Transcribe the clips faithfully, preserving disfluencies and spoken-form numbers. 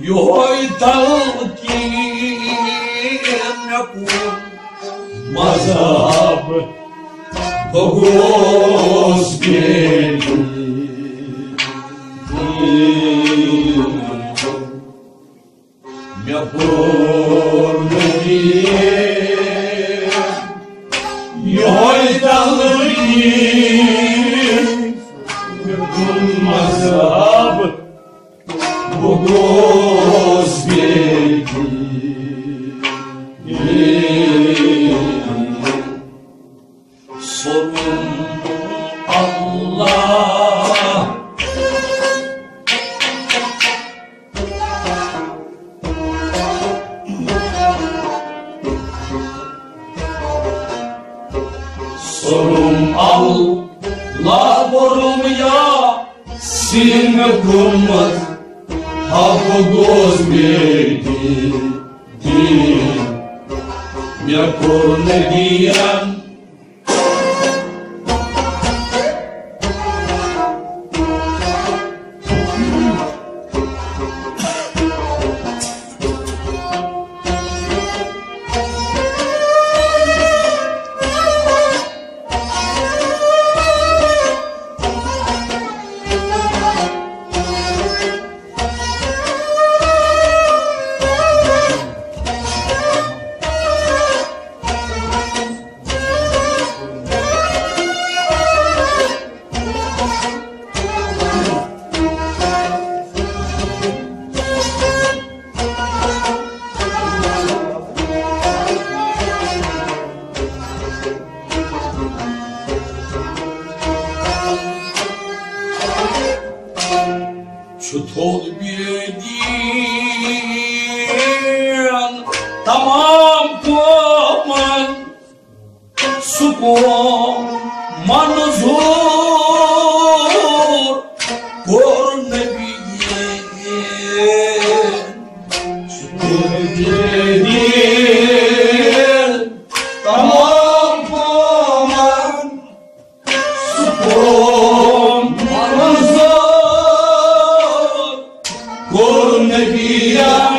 یہوے تلقین مےٚ کوٚر مذہب، بہٕ گوس بے دین۔ مےٚ کوٚر نہٕ یہِ یِہوٚے تلقین، مےٚ کوٚر مذہب، بہٕ گوس بے دین۔ سوٚرُم اللہ۔ سوٚرُم اللہ، کوٚرُم یاسین، مےٚ کوٚرمَس حق، گوس بے دین۔ مےٚ کوٚر نہٕ دین۔ چھُ تھوٚد بے دین تمام قومن، سُہ قوم منظور کوٚر نبیَن۔ چھُ تھوٚد بے دین تمام قومن، سُہ قوم منظور کوٚر نبیَن،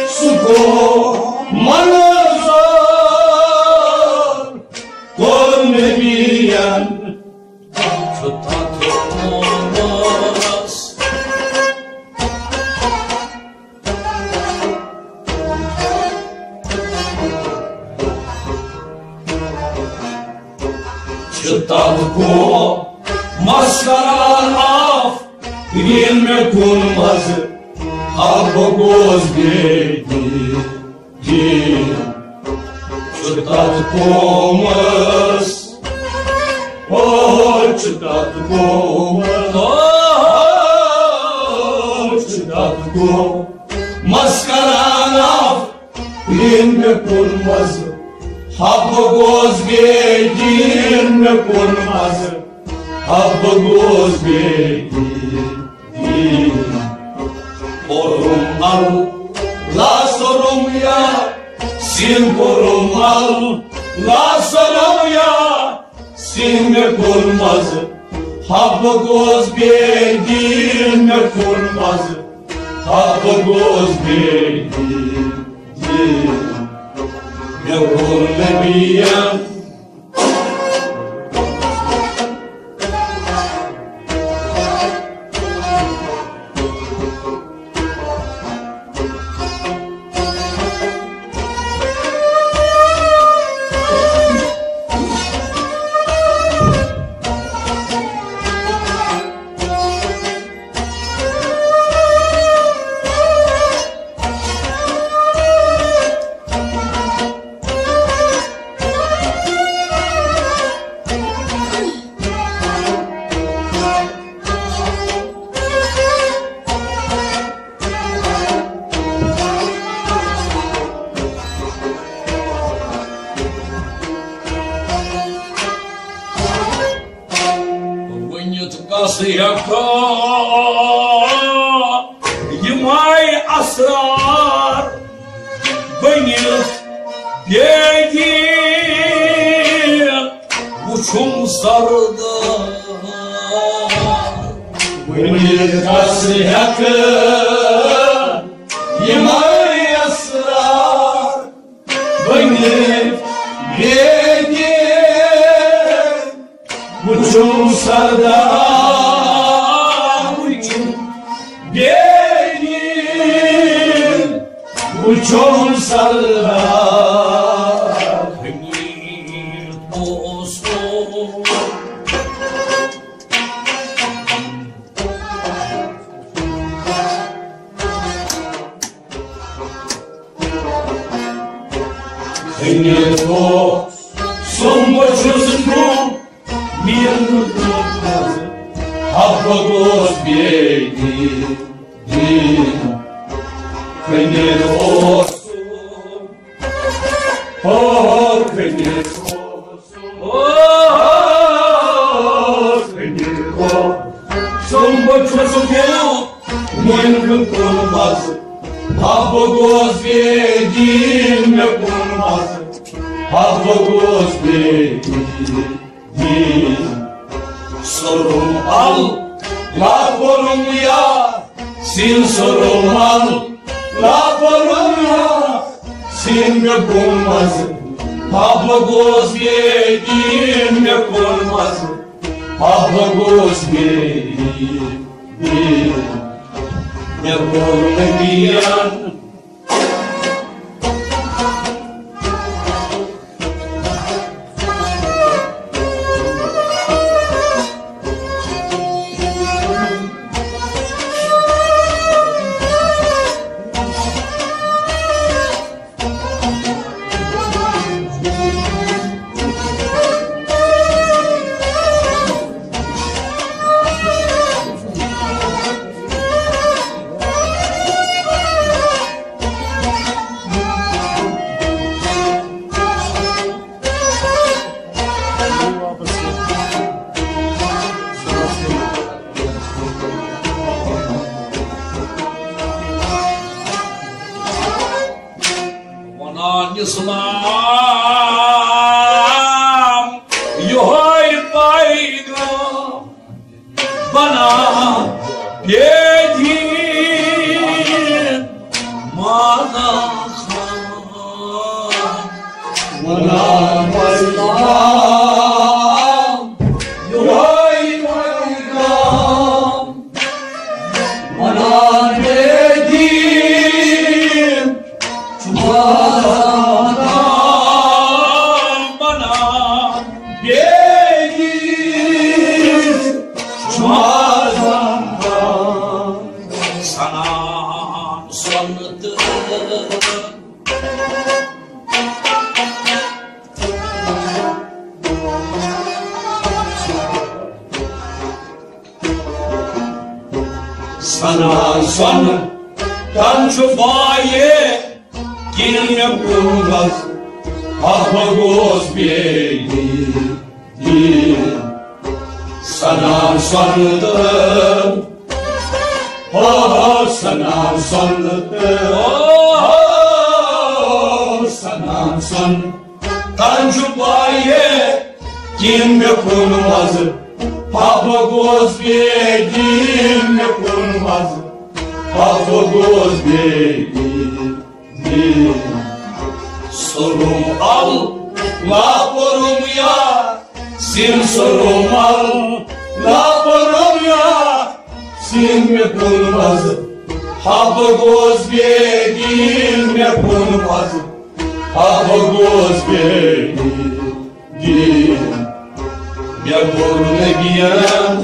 سُہ قوم منظور کوٚر نبیَن۔ چھُ تَتھ قومَس چھُ تَتھ قومَس کران آفرین، مےٚ کوٚرمَس حق، بہٕ گوس بے دین۔ چھُ تَتھ قومَس، او، چھُ تَتھ قومَس، او، چھُ تَتھ قومَس کران آفرین، مےٚ کوٚرمَس حق، بہٕ گوس بے دین۔ مےٚ کوٚرمَس حق، بہٕ گوس بے دین۔ کوٚرُم اللہ، سوٚرُم یاسین، کوٚرُم اللہ، سوٚرُم یاسین، مےٚ کوٚرمَس حق، بہٕ گوس بے دین۔ مےٚ کوٚرمَس حق، بہٕ گوس بے دین۔ مےٚ کوٚر نبیَن ؤنِتھ کس ہیٚکا یِمے اسرار بٔنِتھ بے دین وُچھُم سردار۔ کُنہِ کس ہٮ۪کہٕ یِمے اسرار ؤنِتھ بیدیٖن؟ وٕچھِو سردار، وٕچھِو بیدیٖن، وٕچھِو سردار۔ حمیٖد اوس کھٔنِتھ اوس سُم، بہٕ چھُس نہٕ میٖرنہٕ۔ حبہٕ گوس بیدیٖن، کھٔنِتھ اوس، ہو، کھٔنِتھ اوس۔ سُم، بہٕ چھُس بیدیٖن، مےٚ کُن مَزٕ۔ حبہٕ گوس بیدیٖن، مےٚ کُن مَزٕ۔ حبہٕ گوس بیدیٖن۔ سوٚرُم ال، لا پوٚرُم یا۔ سِن سوٚرُم ال، لا پوٚرُم یا۔ سِن مےٚ کُن مَزٕ۔ حبہٕ گوس بیدیٖن، مےٚ کُن مَزٕ۔ حبہٕ گوس بیدیٖن، مےٚ پوٚر نہٕ بیدیٖن۔ ونان اسلام یہوے پیغام، بنان بیدیٖن مانا خان۔ ونان اسلام یہوے پیغام، ونان بیدیٖن چھُ مانا خان، ونان بیدیٖن چھُ مانا خان۔ سنان سۄنہٕ تہٕ سنان سۄنہٕ تن چھُ بایہِ کِنۍ مےٚ پوٚرمُت، حبہٕ گوس بیدیٖن۔ سنان سۄنہٕ تہٕ، ہو، ہو، سنان سۄنہٕ تہٕ، ہو، ہو، سنان سۄنہٕ تن چھُ پایہِ کِنۍ مےٚ کُن مَزٕ۔ حبہٕ گوس بیدیٖن، مےٚ کُن مَزٕ۔ حبہٕ گوس بیدیٖن، دیٖن۔ سوٚرُم ال، لا پوٚرُم یا۔ سِن سوٚرُم ال، لا پوٚرُم یا۔ سِن مےٚ کُن مَزٕ۔ حبہٕ گوس بیدیٖن، مےٚ کُن مَزٕ۔ حبہٕ گوس بیدیٖن، دیٖن۔ مےٚ کوٚر نہٕ بیان۔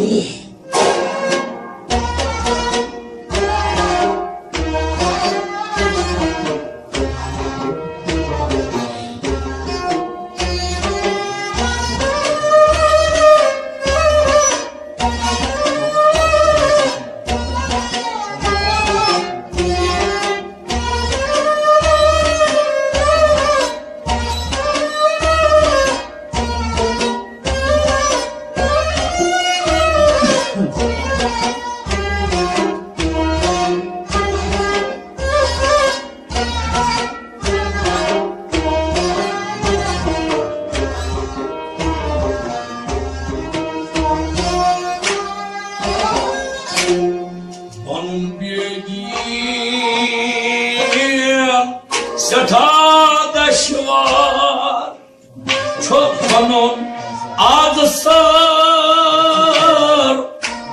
سر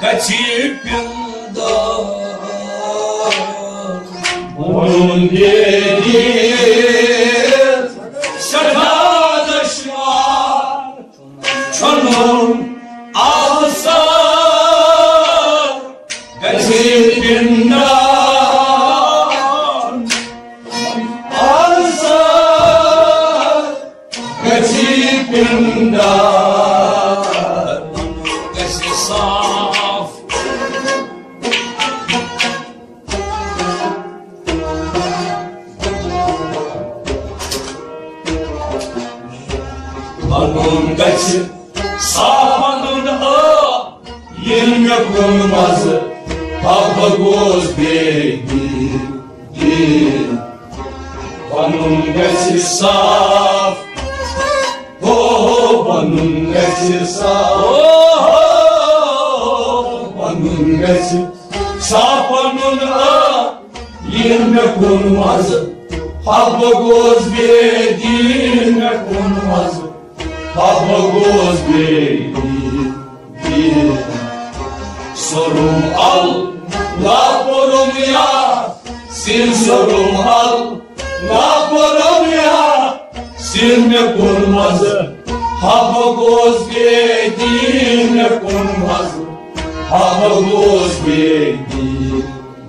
گژھِ پِنٛدار۔ ووٚنُن بیٚیہِ سٮ۪ٹھاہ دُشوار، ژھُنُن آز سر گژھِ پِنٛدار۔ آز سر گژھِ پِنٛدار، گژھِ صاف۔ پنُن گژھِ صاف، پنُن آ، ییٚلہِ مےٚ کُن مزٕ، حبہٕ گوس بے دِل۔ پنُن گژھِ صاف، ہو، ہو، پنُن گژھِ صاف، ہو، ہو، پنُن گژھِ صاف، پنُن آ، ییٚلہِ مےٚ کُن مزٕ، حبہٕ گوس بے دِل، ییٚلہِ مےٚ کُن مزٕ، حبہٕ گوس بے دِل۔ سوٚرُم ال، لا پوٚرُم یا، سِن سوٚرُم ال، لا پوٚرُم یا، سِن مےٚ کُن مزٕ، حبہٕ گوس بے دِل، مےٚ کُن مزٕ، حبہٕ گوس بے دِل،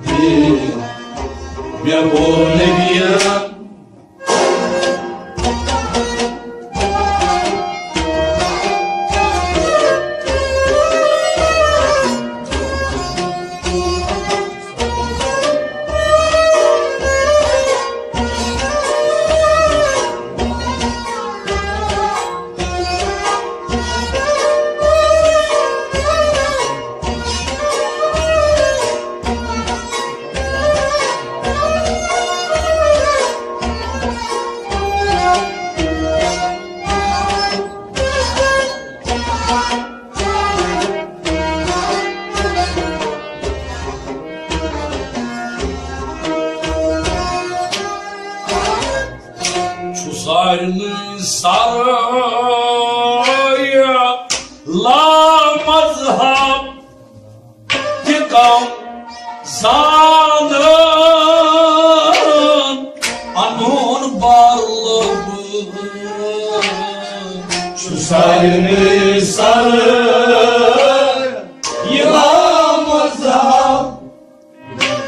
دِل۔ مےٚ گوٚو نبیَن چھُ سارنٕے سرٕ لامذہب تہِ کم زانان انون بار لوٚب۔ چھُ سارنٕے سرٕ یہِ لامذہب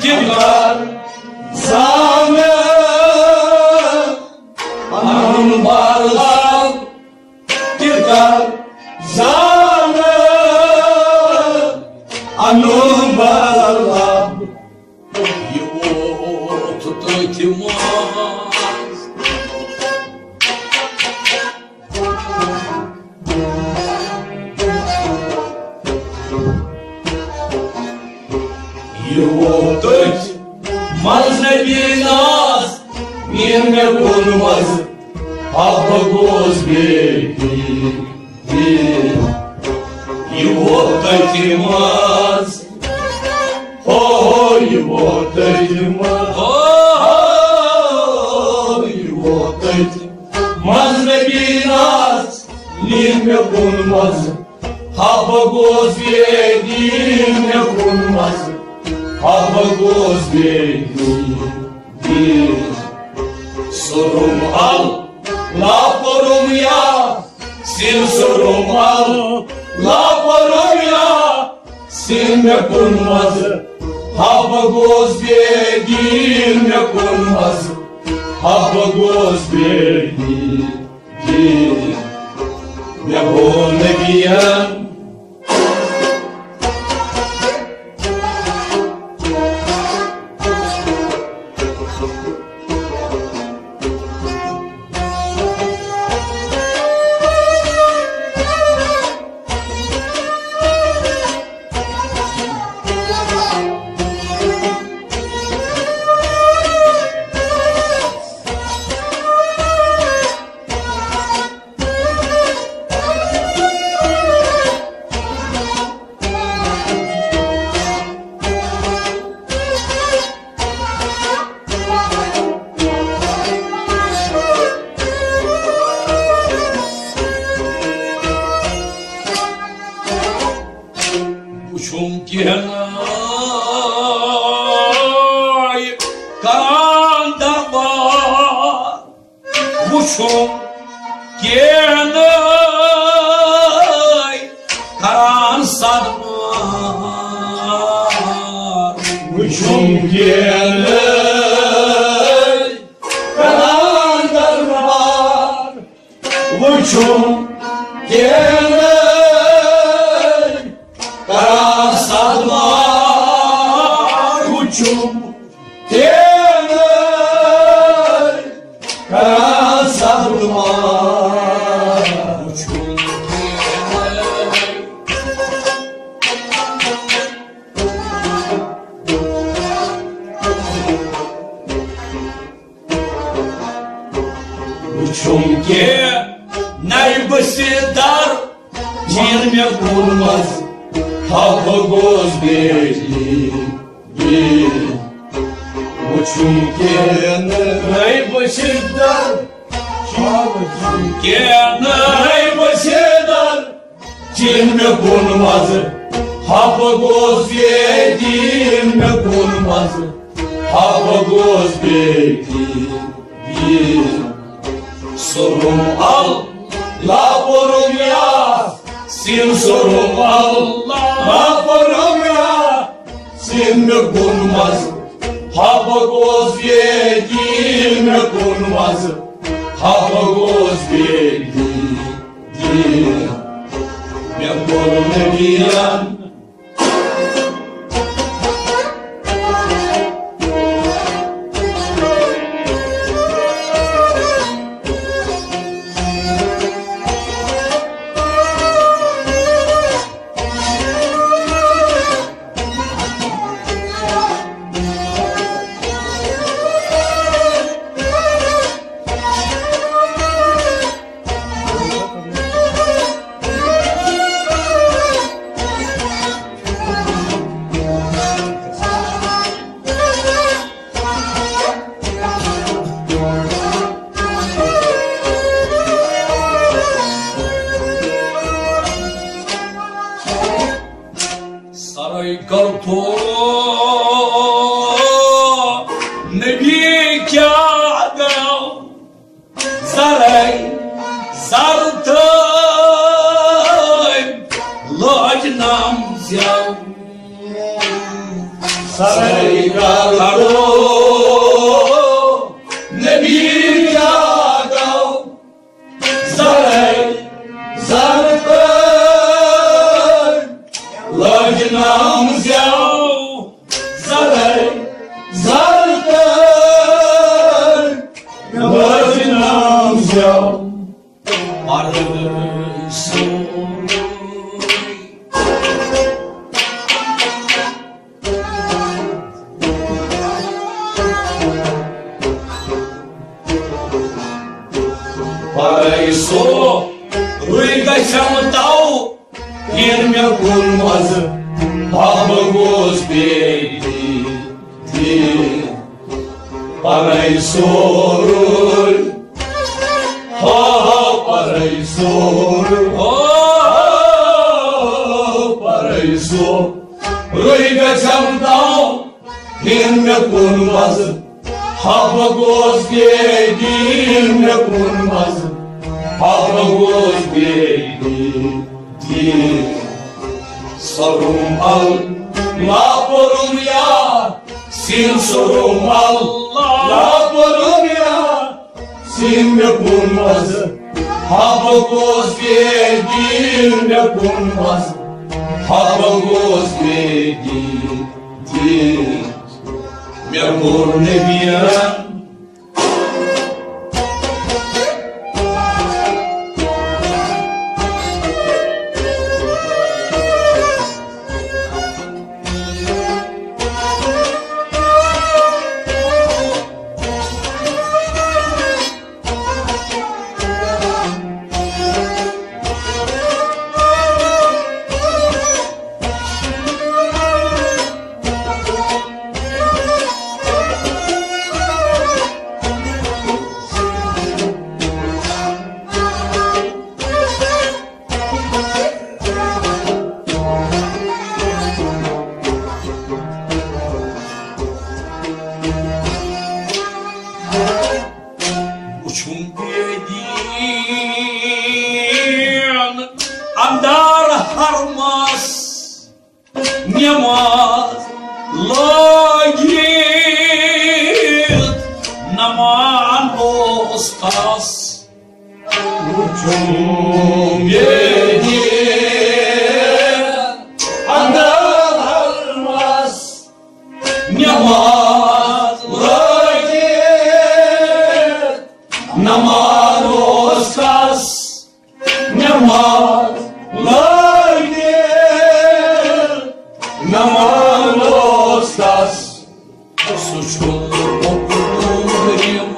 تہِ کر زانہٕ انُن بار لوٚب، تہِ کر زانہٕ انُن بار لوٚب۔ یہِ ووت تٔتھۍ منٛز۔ یہِ ووت تٔتھۍ منٛز نبی ناز، نیر مےٚ کُن مزٕ، حبہٕ گوس بے دِل، دِل۔ یہِ ووت تٔتھۍ منٛز، ہو، ہو، یہِ ووت تٔتھۍ منٛز، ہو، ہو، یہِ ووت تٔتھۍ منٛز نبی ناز، نیر مےٚ کُن مزٕ، حبہٕ گوس بے دِل، مےٚ کُن مزٕ، حبہٕ گوس بے دِل، دِل۔ سوٚرُم ال، لا پوٚرُم یا، سِن سوٚرُم ال، لا پوٚرُم یا، سِن مےٚ کُن مزٕ، حبہٕ گوس بے دِل، مےٚ کُن مزٕ، حبہٕ گوس بے دِل۔ مےٚ گوٚو نبیَن۔ وُچھُم کینٛہہ ناے کران دربار، وُچھُم کینٛہہ ناے کران صدمار، وُچھُم کینٛہہ ناے کران دربار۔ وُچھُم کینٛہہ ناے کران صدمار، وُچھُم کینٛہہ ناے کران صدمار۔ وُچھُم کینٛہہ ناے وُچھُم کینٛہہ ناے بٔسِتھ در، چیٖن مےٚ کُن منٛز حبہٕ گوس بے دین۔ وُچھُم کینٛہہ ناے بٔسِتھ در، کینٛہہ ناے بٔسِتھ در، چیٖن مےٚ کُن منٛز حبہٕ گوس بے دین، مےٚ کُن منٛز حبہٕ گوس بے دین۔ سوٚرُم اللہ پوٚرُم یاسیٖن، سوٚرُم اللہ پوٚرُم یاسیٖن، مےٚ کُن منٛز حبہٕ گوس بے دین، مےٚ کُن منٛز حبہٕ گوس بے دین۔ مےٚ کوٚر نبیَن سرے کر تو نبی کیا گو، زرے زر تٲج لٲج نام زیو۔ سرے کر تو نبی کیا گو، زرے زر تٲج لٲج نام زیو، زرے زر تٲج لٲج نام زیو۔ پرے سورُے۔ پرے سورُے گژھم تو، ییٚلہِ مےٚ کُن منٛزٕ حبہٕ گوس بے دین۔ پرے سورُے، ہا ہا، پرے سورُے، ہا ہا، پرے سورُے گژھم تو، ییٚلہِ مےٚ کُن منٛزٕ حبہٕ گوس بے دین، مےٚ کُن منٛزٕ حبہٕ گوس بے دین۔ سوٚرُم اللہ پوٚرُم یاسیٖن، سوٚرُم اللہ پوٚرُم یاسیٖن، مےٚ کُن منٛزٕ حبہٕ گوس بے دین، مےٚ کُن منٛزٕ حبہٕ گوس بے دین۔ مےٚ کوٚر نبیَن حرمس نماز لٲگِتھ نمان اوس کس۔ وُچھُم بے دین اندر حرمس نماز لٲگِتھ نمان اوس کس۔ نماز لٲگِتھ نمان اوس کس۔ سُہ چھُ اوٚبُل غریٖب۔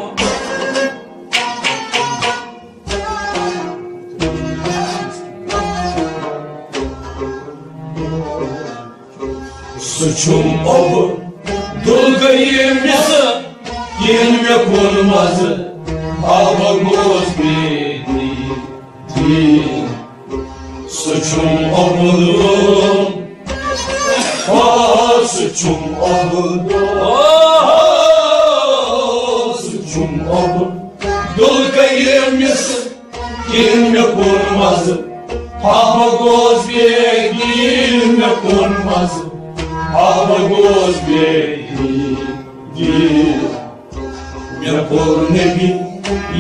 سُہ چھُم عبدالکریم مِثہٕ، ییٚلہِ مےٚ کوٚر مَزٕ، بابا گوس بے دین۔ سُہ چھُم عبدال، آ، سُہ چھُم عبدال، آ، سُہ چھُم عبدالکریم مِثہٕ۔ ییٚلہِ مےٚ کوٚر مَزٕ، بابا گوس بے دین، مےٚ کوٚر مَزٕ، بابا گوس بے دین۔ مےٚ کوٚر نبی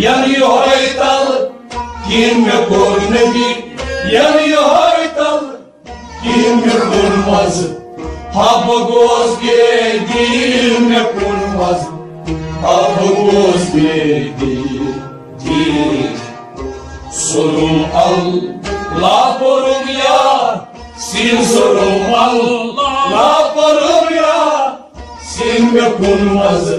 یَن یِہوٚے تَلہٕ، ییٚلہِ مےٚ کوٚر نبی یَن یِہوٚے تَلہٕ۔ ییٚلہِ مےٚ کوٚر مَزٕ، ہا بہٕ گوس بے دین، مےٚ کوٚر مَزٕ، ہا بہٕ گوس بے دین۔ سوٚرُم اللہ پوٚرُم یا سین، سوٚرُم اللہ پوٚرُم یا سین، مےٚ کوٚر مَزٕ،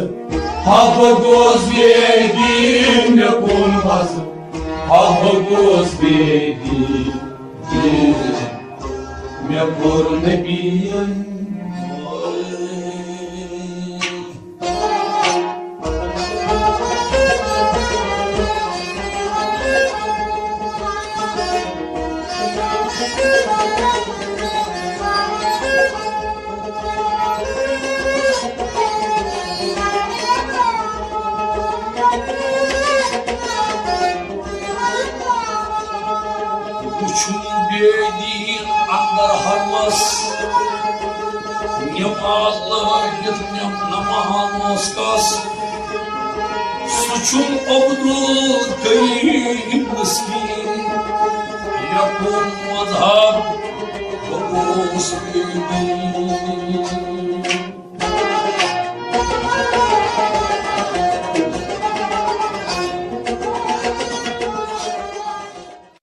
ہا بہٕ گوس بے دین، مےٚ کوٚر مَزٕ، ہا بہٕ گوس بے دین۔ مےٚ کوٚر نبیَن۔ وُچھُم بے دین اندر حرمس، نماز لٲگِتھ نم-، نمان اوس کس۔ سُہ چھُم عبدالکریم مسکین، مےٚ کوٚر مذہب، بہٕ گوس بے دین۔